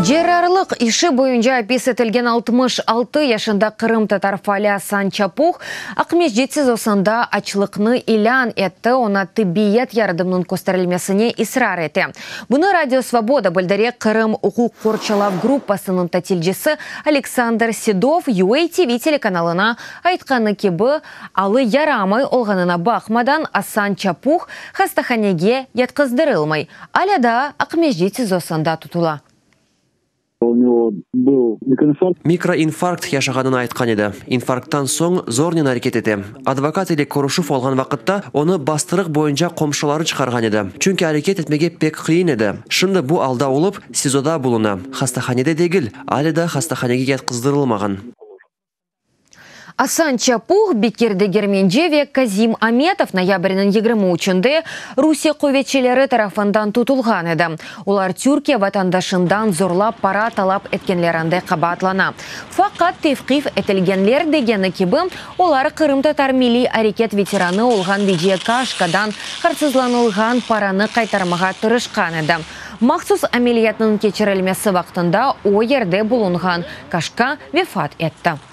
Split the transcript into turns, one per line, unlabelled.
Cerrarlıq işi boyunca apis etilgen 66 yaşında qırımtatar faali Asan Çapuh Aqmescit SİZOsında açlıqnı ilân etti, oña tibbiyet yardımnıñ kösterilmesine israr ete. Bunı Radio Svoboda bildire Qırım uquq qorçalav gruppasınıñ tatilcisi Aleksandr Sedov UATV telekanalına aytqanı kibi, alı yaramay olğanına baqmadan, Asan Çapuh hastahanege yatqızdırılmay, alâ daa Aqmescit SİZOsında tutula.
Mikroinfarkt yaşağanını aytqan edi. İnfarkttan soñ zornen areket ete. Advokat ile körüşüv olğan vaqıtta onı bastırıq boyunca qomşuları çıqarğan edi, çünki areket etmege pek qıyın edi. Şimdi bu alda olıp, SİZOda buluna, hastahanede degil, alâ da hastahanege yatqızdırılmağan.
Asan Çapuh, Bekir Degermenci ve Kazim Ametov noyabrniñ 23-nde Rusiye quvetçileri tarafından tutulğan edi. Olar Türkiye vatandaşından zorlap para talap etkenlerinde qabaatlana. Faqat tevqif etilgenler degeni kibi, olar qırımtatar milliy areket veteranı olğan Veciye Kaşkadan hırsızlanılğan paranı qaytarmağa tırışqan edi. Mahsus ameliyatnıñ keçirilmesi vaqtında o yerde bulunğan Kaşka vefat etti.